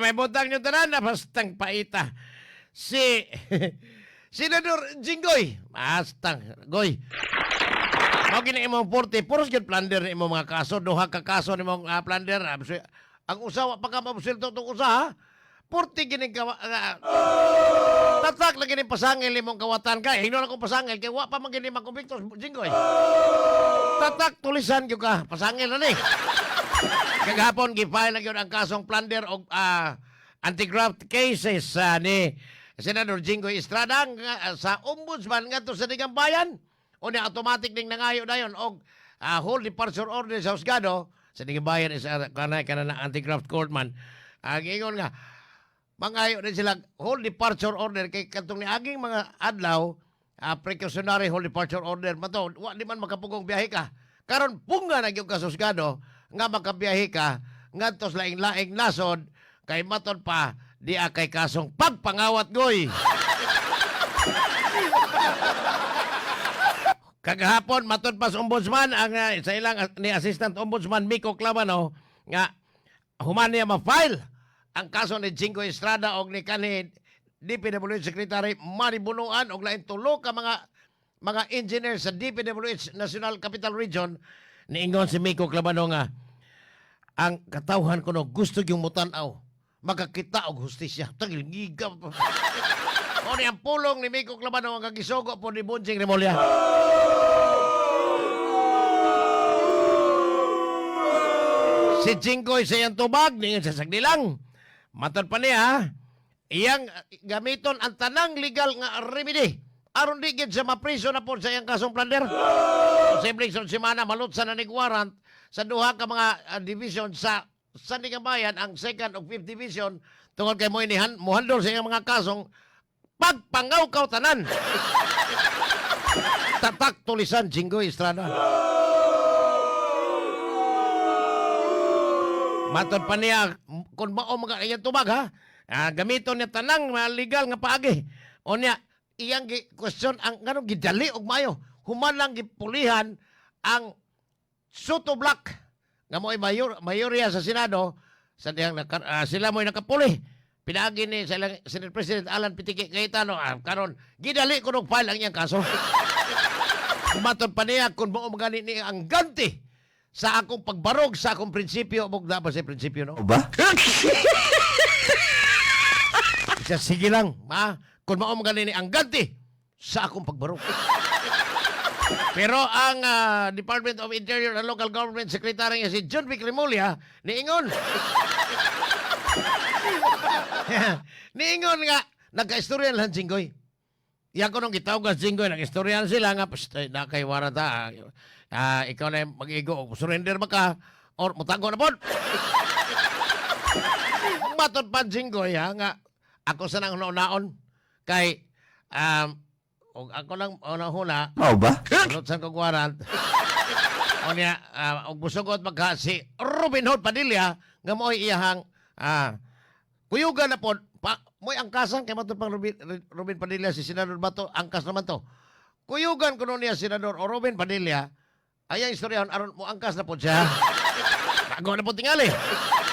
May butang nyo tanan na bastang paita. Si Senador Jinggoy, bastang goy. Mao gini imong 40, puros gyud plunder ni imong mga kaso, duha ka kaso nimong plunder. Ang usa wa pa ka mabsulto tong usa ha. 40 gini ka tatak lagi ni pasangil imong kawatan ka. Hingnon akong pasangil kay wa pa man gini makumbikto Jinggoy. Tatak tulisan gyud ka, pasangil na ni. Kagahapon gi-file na gyud ang kasong plunder og anti-graft cases ni Senador Jinggoy Estrada nga, sa ombudsman ngadto sa Sandiganbayan. Unya automatic ning nangayo dayon og hold departure order sa husgado sa Sandiganbayan is kanay kana na anti-graft court man. Ang ingon nga mangayo din sila hold departure order kay katong niaging mga adlaw precautionary hold departure order man to, wa di man makapugong biyahe ka. Karon punga na gyud ka sa husgado nga makabiyahe ka ngadto sa laing-laing nasod kay maton pa di kay kasong pagpangawat goy. Kagahapon matud pa sa ombudsman ang sa ilang ni Assistant Ombudsman Miko Clavano nga human niya ma-file ang kaso ni Jinggoy Estrada og ni kanhi DPWH Secretary Manny Bonoan og lain tulo ka mga engineer sa DPWH National Capital Region. Niingon si Miko Clavano nga ang katawhan kuno gusto yung mutan-aw makakita og hustisya. Tagil giga. O ni ang pulong ni Miko Clavano ang gisugo po ni Bonjing Remulla. Si Jinggoy sa iyang tubag, niingon sa sagdilang. Matod pa niya, iyang gamiton ang tanang legal nga remedy aron di gid siya mapriso na po sa iyang kasong plunder. Posibleng sa semana malutsan na ni warrant sa duha ka mga division sa Sandiganbayan, ang second ug fifth division, tungod kay mo inihan mohandol sa iyang mga kasong pagpangawkaw tanan. Tatak tulisan Jinggoy Estrada. Matod pa niya, kung mao mga iyang tubag ha, gamiton niya tanang mga legal nga paagi. O niya, iyang gi question ang nganong gidali og maayo. Human lang gipulihan ang Sotto Bloc nga mo'y mayorya sa Senado sa dihang sila mo'y nakapuli. Pinaagi ni sa ilang Senate President Alan Pitiki Cayetano, karon gidali ko file ang iyang kaso. Matod pa niya kung mao magani ni ang ganti sa akong pagbarog sa akong prinsipyo, mugda ba sa prinsipyo no? Ba? Siya, sige lang, ma. Kung mao magani ni ang ganti sa akong pagbarog. Pero ang Department of Interior and Local Government Secretary nga si John Vic Remulla niingon. Niingon nga nagkaistorya lang Jinggoy. Iyan ko nung gitawag nga Jinggoy, nag-istorya sila nga, pst, ay, na kay warata, ikaw na yung mag-igo, surrender ba ka, or mutago na pod. Matod pa Jinggoy, ha, nga, ako sa nang naon kay, og ako lang una-huna, Mao ba? Sunod sa kong warrant. O niya, og musugot magka si Robin Hood Padilla, nga mo'y iyahang, kuyugan na po, pa, mo'y angkasan, kay matod pang Robin Padilla, si Senador Bato, angkas naman to. Kuyugan kuno niya Senador o Robin Padilla, ay ang istoryahan, aron mo angkas na po siya. Bago na po tingali.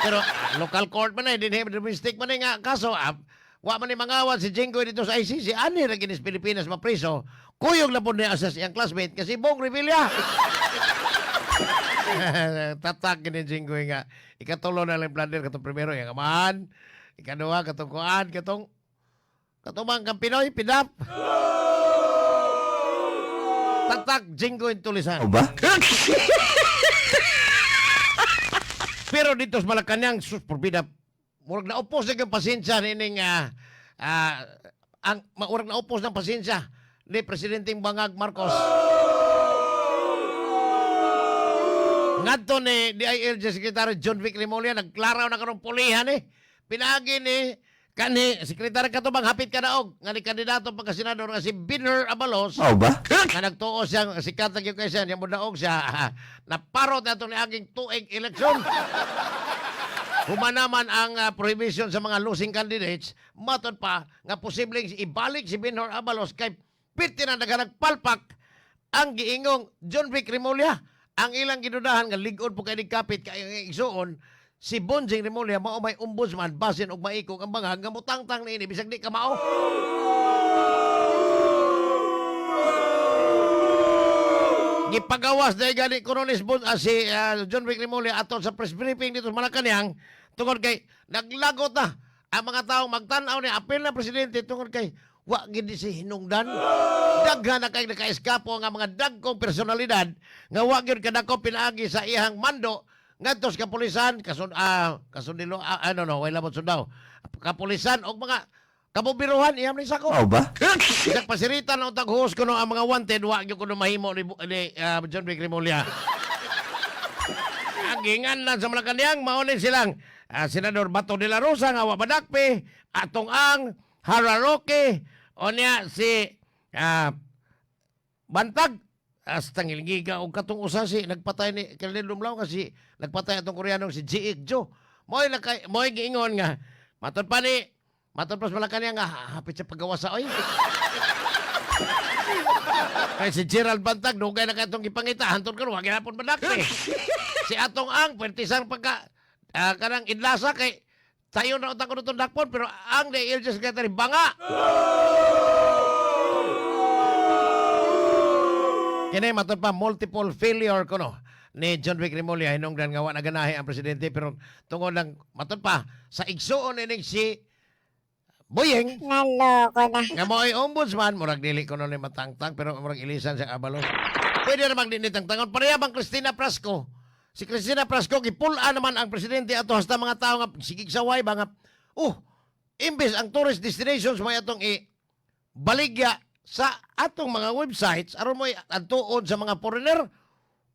Pero local court man eh, dinhi domestic man eh nga kaso, wa man ni mangawat si Jinggoy dito sa ICC, ani ra ginis Pilipinas mapriso. Kuyog na po niya sa siyang classmate kasi Bong Revilla. Tatak gini Jinggoy nga. Ikatulo na lang plunder katong primero yang amahan. Ikaduha katong kuan katong katong mga Pinoy pidap. Tatak Jinggoy tulisan. Mao ba? Pero dito sa Malacanang, sus, porbida, murag naupos na yung pasensya nining, ang, murag naupos ng pasensya ni Presidenteng Bangag Marcos. Ngadto ni DILG Secretary John Vic Remulla, nagklaraw na karong pulihan eh. Pinaagi ni kani Secretary Katubang hapit kadaog nga ni kandidato pagka-senador nga si Benhur Abalos. Mao ba? Nga nagtuo siya, sikat na gyud kay siya, niya modaog siya, naparot na itong niaging tuig eleksyon. Human naman ang prohibition sa mga losing candidates, matod pa nga posibleng ibalik si Benhur Abalos kay piti na naghanag palpak ang giingong John Vic Remulla. Ang ilang gidudahan nga lig-on po kay kapit kay igsuon. Si Bonjing Remulla mao may ombudsman basin og maikog ang bangag nga mutangtang niini bisag di ka mao. Gipagawas dahil gani kuno ni si John Vic Remulla ato sa press briefing dito sa Malacañang tungod kay naglagot na ang mga taong magtan-aw ni apel na presidente tungod kay wa gid si hinungdan. Daghan na kay nakaeskapo nga mga dagkong personalidad nga wa gyud kadako pinaagi sa iyang mando ngadto sa kapulisan, kasundilo, ano no, wala mo sundaw, kapulisan og mga kabubiruhan iyam ni sako. Mao ba? Isang pasiritan ang taghuos kuno ang mga wanted, wa gyud kuno mahimo ni John Vic Remulla. Ang gingan lang sa Malacañang mao ni silang Senador Bato de la Rosa nga wa madakpi, atong ang Harry Roque, o niya si Bantag. Hasta ngilgiga og katong usa si nagpatay ni Colonel Dumlao kasi nagpatay atong Koreanong si Ji Ik Jo. Mo'y nakay mo'y giingon nga matod pa ni matod pa sa Malacañang nga hapit sa paggawas sa oy. Kay si Gerald Bantag dugay na katong gipangita hantod karon wa gihapon madakpi. Si atong ang pertisang pagka kanang idlasa kay tayo na utang kuno tong dakpon pero ang DILG secretary banga. Kini matod pa multiple failure kuno ni John Vic Remulla hinungdan nga wa naganahi ang presidente pero tungod lang matod pa sa igsuon ining si Boyeng Naloko na. nga mo'y ombudsman, murag dili kuno ni matangtang pero murag ilisan sa abalo. Pwede namang di ni tangtangon. Pareha bang Christina Frasco? Si Christina Frasco gipul-an naman ang presidente ato hasta mga tao nga sigig saway ba nga oh, imbes ang tourist destinations may atong i baligya sa atong mga websites aron mo adtuon sa mga foreigner.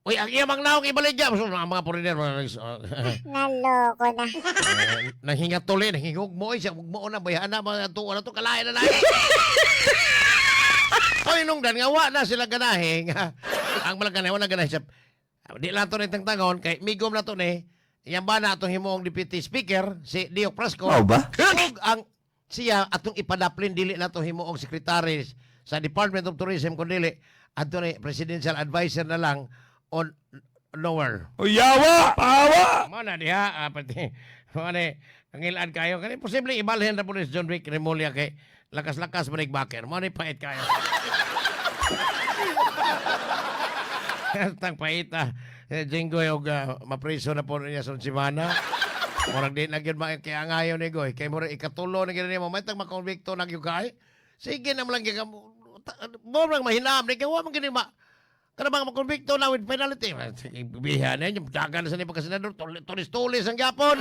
Uy, ang iyang naong ibaligya so, ang mga foreigner Naloko na. Nanghinga tuloy, nahingog mo, siya, huwag mo na, bayaan na, mga tuwa na to, kalain na na. Oy, nung dan, nga, wa na sila ganahe, nga, ang malaganahe, wala ganahe siya. Di lang to ni tangtangon, kay migom na to ni, yan ba na atong himuong deputy speaker, si Dio Frasco. Mao ba? Ug ang siya atong ipadaplin dili na to himuong secretary sa Department of Tourism kun dili adto ni presidential advisor na lang on lower. Uyawa! Pawa! Mo na diha, pati mo ni pangilan kayo. Kani posible ibalhin ra po ni John Vic Remulla kay lakas-lakas man backer. Mo ni pait kayo. Tang pait ah. Eh, Jinggoy og mapriso na po niya sa simana. Murag di na gyud kaya ngayon ni Goy. Kay murag ikatulo na gyud nimo. May tag makonbikto na gyud kay. Sige na mo lang gyud ka mo lang mahinam ni kay wa man gyud ni ma kana bang makonbikto na with penalty. Sige, bihan na yun. Dagan na sa ni pagkasenador. Tulis-tulis ang gyapon.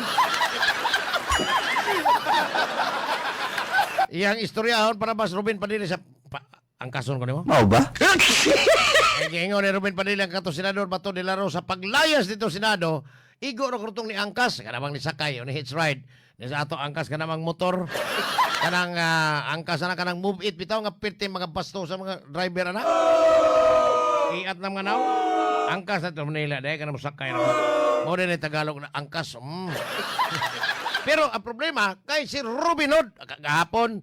Iyang istoryahon para mas Ruben Padilla sa ang kason ko nimo. Mao ba? Ay giingon ni Ruben Padilla ang kato senador Bato de la Rosa paglayas dito Senado, igo ra krutong ni angkas kanang ni sakay o ni hitch ride. Ni sa ato angkas kanang motor. Kanang angkas na kanang move it bitaw nga pirti mga basto sa mga driver ana. Iat na mga naw. Angkas na to Manila dahil kanang sakay ra. Mo din ni Tagalog na angkas. Pero ang problema kay si Robin Hood kagahapon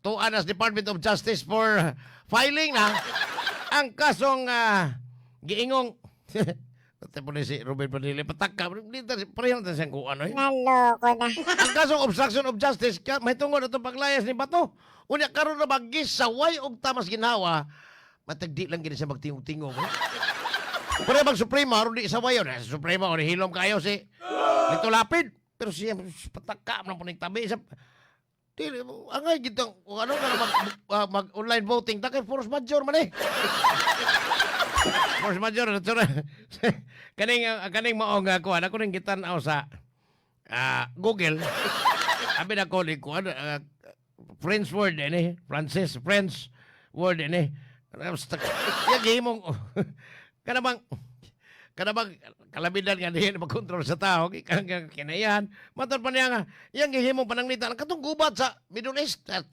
tuan as Department of Justice for filing na ang kasong giingong Pati po ni si Ruben Padilla, pataka, di ta pareho na siyang kuan, oy. Naloko na. Ang kasong obstruction of justice, ka, may tungod itong paglayas ni Bato. Unya, karon na magisaway og tamas ginawa, matagdi lang gini siya magtingog-tingog. Eh. Pero bang Supremo, aron di isaway yun. Eh, Supremo, aron hilom kayo si Lito Lapid. Pero siya, pataka man po ning tabi. Siya, dili, angay gitong, kung ano ka na mag online voting, takay force majeure man eh. Force majeure, natura. Kaning maong kuan, ako ning gitan-aw sa Google. Abi na ko ni kuan, French word eh, Francis, French word eh. Yang himong kana bang kalabidan nga diyan makontrol sa tao kinayan matod pa niya nga yang gihimong pananglitan katong gubat sa Middle East at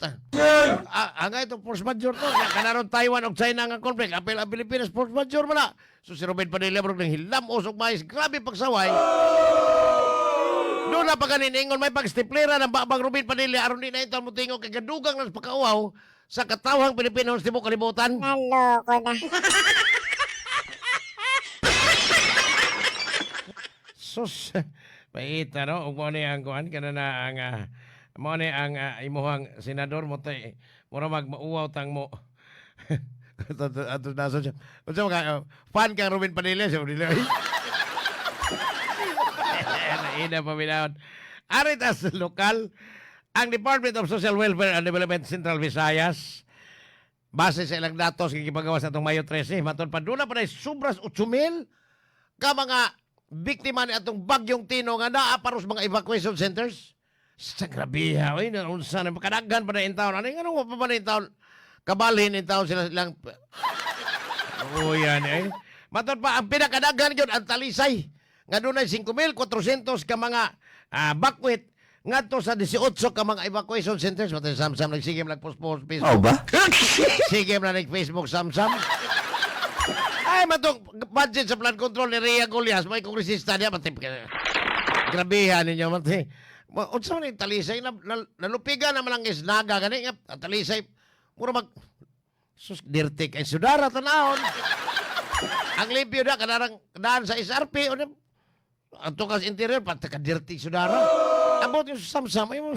angay itong force majeure to nga kanaron Taiwan og China nga conflict apil ang Pilipinas force majeure man na. So si Ruben Padilla murag nang hilam usog mais grabe pagsaway. Doon na paganin ingon may pagstiplera ng babang Ruben Padilla aron di na ito ang mutingog kay gadugang ng pagkauaw sa katawhang Pilipino sa tibuok kalibutan. Naloko na. Sus. Paita no, ug mo ni ang kuan kana na ang mo ni ang imuhang senador mo tay mura mag mauwaw tang mo. Ato ato naso siya. Unsa man ka fan kang Ruben Padilla siya dili. Naina pa binawon. Arit as lokal, ang Department of Social Welfare and Development Central Visayas, base sa ilang datos nga gipagawas atong Mayo 13, matod pa duna pa na sobras 8,000 ka mga biktima ni atong bagyong Tino nga naa paros mga evacuation centers. Sa grabiha, oy, na unsa na kadaghan pa na in taon. Ano nga pa na in taon? Kabalhin in taon sila silang. Oo, yan eh. Matod pa, ang pinakadaghan yun, ang Talisay. Nga doon ay 5,400 ka mga bakwit ngadto sa 18 ka mga evacuation centers. Matod Samsam, nagsige mo nagpost-post Facebook. Mao ba? Sige mo na nag-Facebook Samsam. Ay, matong budget sa flood control ni Rhea Golias, may kongresista niya, matip grabehan ninyo, mati. Unsa man yung Talisay, nalupigan naman ang isnaga, gani nga, ang Talisay, mura mag, sus, dirty kay sudara, tanahon. Ang limpyo na, kanarang daan sa SRP, o na, ang tukas interior, pati ka dirty sudara. Abot yung samsam, ay mo.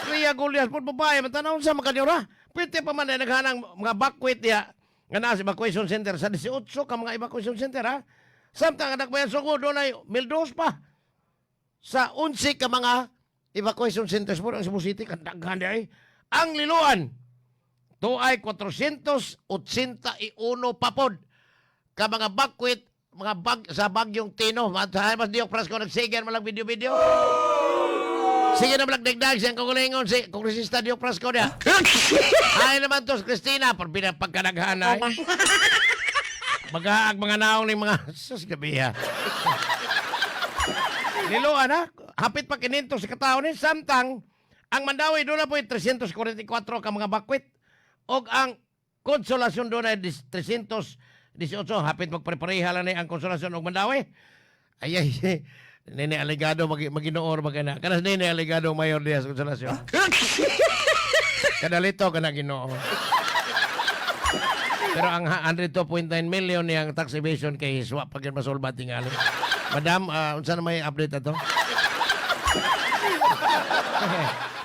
Rhea Golias, po babae, matanawon sa makanyura. Pwede pa man na naghanang mga bakwit niya, nga naa sa evacuation center, sa 18 ka mga evacuation center, ha? Samtang anak bayan sugo, doon ay 1,200 pa. Sa 11 ka mga evacuation centers po ang Cebu City, kandaghan di ay. Ang Liloan, to ay 481 papod ka mga bakwit, mga bag, sa bagyong Tino. Mas diok prasko nagsige malang video-video. Sige na malang dagdag siyang kukulingon si Kongresista Diok Prasco niya. Ay naman to si Christina, por pinapagkanaghanay. Magaag mga naong ni mga sus gabi ha. Liloan ha, hapit pa kininto sa katao ni samtang ang Mandawi doon na po 344 ka mga bakwit og ang Konsolasyon doon ay 318, hapit magprepareha lang ni ang Konsolasyon og Mandawi. Ay ay Nene Alegado maginoor magana. Kanas Nene Alegado mayor diya sa Konsolasyon. Kadalito ka na Ginoo. Pero ang 102.9 million niyang tax evasion kay Hiswa pag yun masolba tingali. Madam, unsa na may update ato?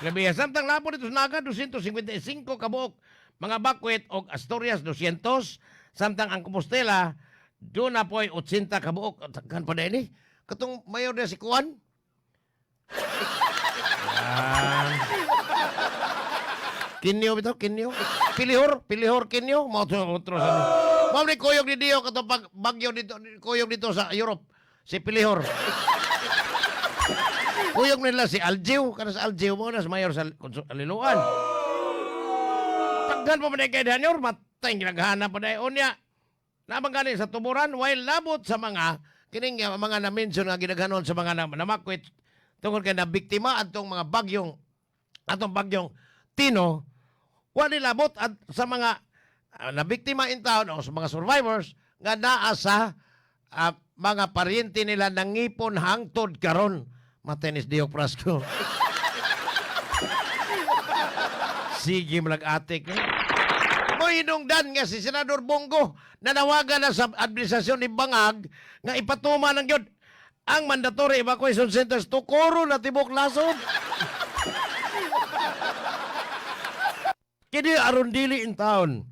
Grabe, samtang lapo dito sa Naga, 255 kabuok mga bakwit og Asturias 200, samtang ang Compostela doon na po'y 80 kabuok. Taghan pa din eh. Katong mayor na si Kuan. Ah. Kinyo bitaw, kinyo. Pilihor, pilihor kinyo. Mao to otro sa. Mao ni kuyog ni Dio katong pag bagyo dito, kuyog dito sa Europe. Si Pilihor. Kuyog nila si Aljiw, kana sa Aljiw mo na sa mayor sa Liloan. Taghan pa man kay Daniel, matay ginaghanap pa dahil unya. Nabang gani sa tuburan while labot sa mga kining mga na-mention nga ginaghanon sa mga namakwit tungod kay nabiktima atong mga bagyong atong bagyong Tino, wa nilabot at sa mga nabiktima in town o sa mga survivors nga naa sa mga paryente nila nangipon hangtod karon. Matenis Diok Prasco. Sige malag-atik. Eh. Mohinungdan nga si Senador Bongo nanawagan na sa administrasyon ni Bangag nga ipatuma ng yun ang mandatory evacuation centers tukoro na tibok nasod. Kini aron dili in town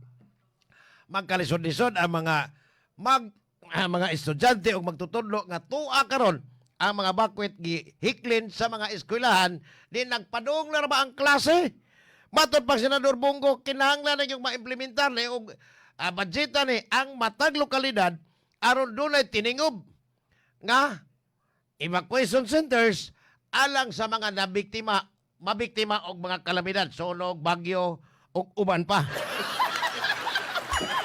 magkalisod-lisod ang mga estudyante o magtutudlo nga tuwa karon ang mga bakwit gihiklin sa mga eskwelahan di nagpadung na ba ang klase. Matod pa Senador Bongo, kinahanglan na yung maimplementar ni og budgeta ni ang matag lokalidad aron dunay tiningob nga evacuation centers alang sa mga nabiktima, mabiktima og mga kalamidad, sunog, bagyo ug uban pa.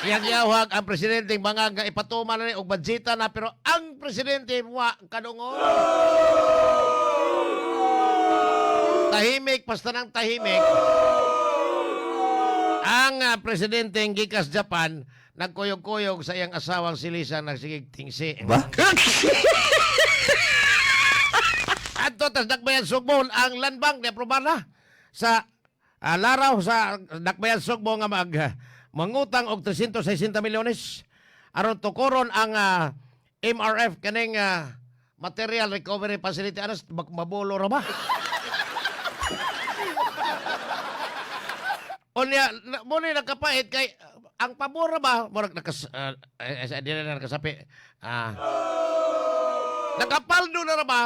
Iyang giyawag ang presidente mga nga ipatuma na ni og budgeta na, pero ang presidente wa kadungog. Tahimik, basta ng tahimik. Ang presidente ng gikas Japan nagkuyog-kuyog sa iyang asawang si Lisa nagsigig tingsi. Ba? Adto tas Dakbayan Sugbo, ang land bank ni-aprobar na sa laraw sa Dakbayan Sugbo nga mangutang og 360 milyones aron tukoron ang MRF kaning Material Recovery Facility. Ano, mabulo ra ba? Unya, mo ni nakapait kay ang pabor ra ba? Murag nakas sa di na nakasapi. Ah. Nakapaldo na ra ba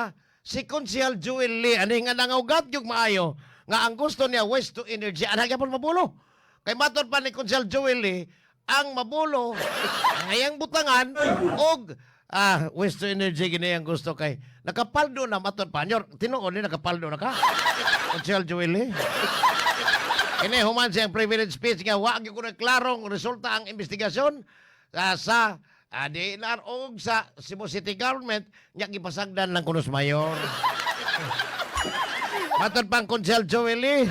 si Konsehal Joel Lee ani nga nangugat gyud maayo nga ang gusto niya waste to energy, ana gyapon mabulo. Kay matod pa ni Konsehal Joel Lee, ang mabulo ang iyang butangan og waste to energy gini ang gusto kay nakapaldo na matod pa nyor tinuod ni nakapaldo na ka, Konsehal Joel Lee. Kini human siyang privilege speech nga wa gyud kuno klarong resulta ang investigasyon sa DENR og sa Cebu City Government nya gipasagdan lang kuno sa mayor. Matod pang Konsehal Joel Lee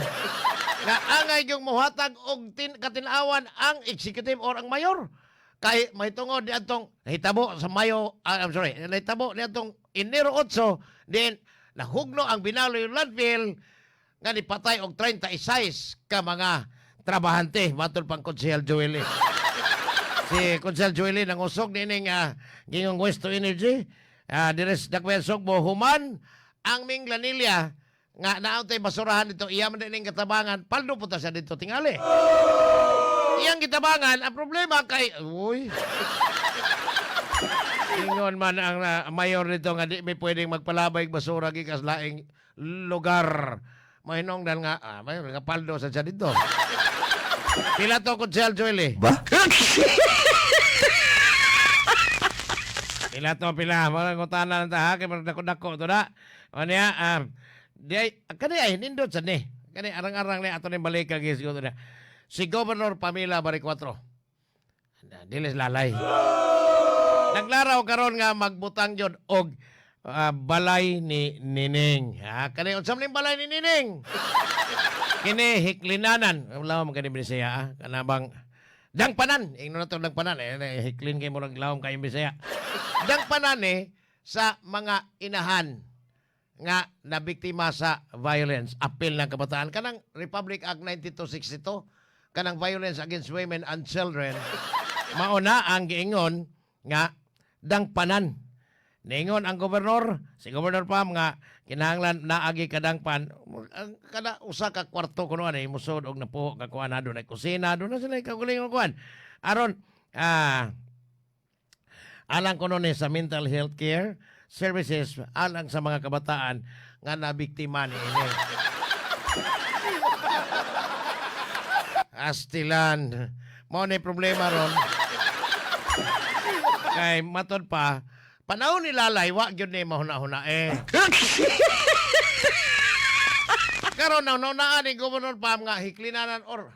nga angay yung mohatag og katin-awan ang executive or ang mayor kay mahitungod niadtong nahitabo sa Mayo, I'm sorry, nahitabo niadtong Enero 8 din nahugno ang Binaloy landfill nga nipatay og 36 ka mga trabahante, matod pang Konsehal Joel Lee. Si Konsehal Joel Lee nangusog niining gingong waste to energy dire sa Dakbayan Sugbo human ang Minglanilla nga naantay basurahan dito, iya man din katabangan, paldo po ta siya dito tingali. Iyang gitabangan, ang problema kay uy. Ingon man ang mayor nito nga di may pwedeng magpalabay og basura gikas laing lugar. Mahinungdan nga mayor nga paldo sa siya dito. Pila to, Konsehal Joel eh? Ba? Pila to, pila. Mga ngutana lang ta ha. Kaya mga dako-dako to na. O niya, di ay, kani ay, nindot sa ni. Kani, arang-arang ni, ato ni balik kagis ko to na. Si Governor Pamela Baricuatro. Dilis lalay. Naglaraw karon nga magbutang yun og balay ni Nining. Ha, kani unsa man ning balay ni Nining? Kini hiklinanan. Wala man kani Bisaya ah. Kana bang dangpanan. Ingnon na to dangpanan eh hiklin kay murag lawom kay Bisaya. Dangpanan eh sa mga inahan nga nabiktima sa violence. Apil ng kabataan kanang Republic Act 9262, kanang violence against women and children. Mauna ang giingon nga dangpanan. Ningon ang gobernador, si Gobernador Pam nga kinahanglan naagi kadangpan ang kada usa ka kwarto kuno ani musod og napuho ka kuan, na dunay kusina, doon na sila kaugalingon kuan. Aron alang kuno ni sa mental health care services alang sa mga kabataan nga nabiktima ni ini. Astilan. Mao ni problema ron. Kay matod pa, panahon ni Lalay, wa gyud ni mahuna-huna eh. Karon na naan ni Governor Pam nga hiklinanan or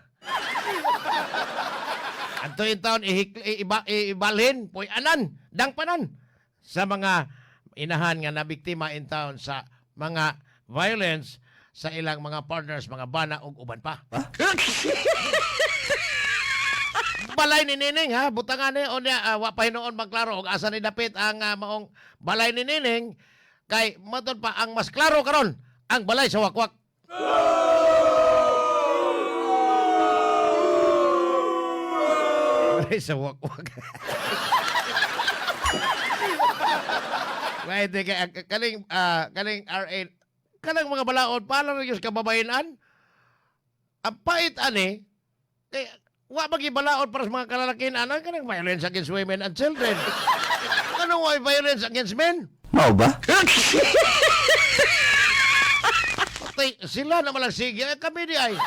adto in town ihikli, ibalhin puy-anan dangpanan sa mga inahan nga nabiktima in town sa mga violence sa ilang mga partners, mga bana ug uban pa. Balay ni Nining ha, butangan ni o niya, wa pa hinuon magklaro og asa ni dapit ang maong balay ni Nining kay matod pa ang mas klaro karon ang balay sa Wakwak. Balay sa Wakwak. Wait, di kay kaning RA kanang mga balaod para ra gyud sa kababayenan. Ang pait ani kay wa ba balaod para sa mga kalalakihan ana kanang violence against women and children. Ano wa violence against men? Mao ba? Patay, sila na malang sige. Eh, kami di ay.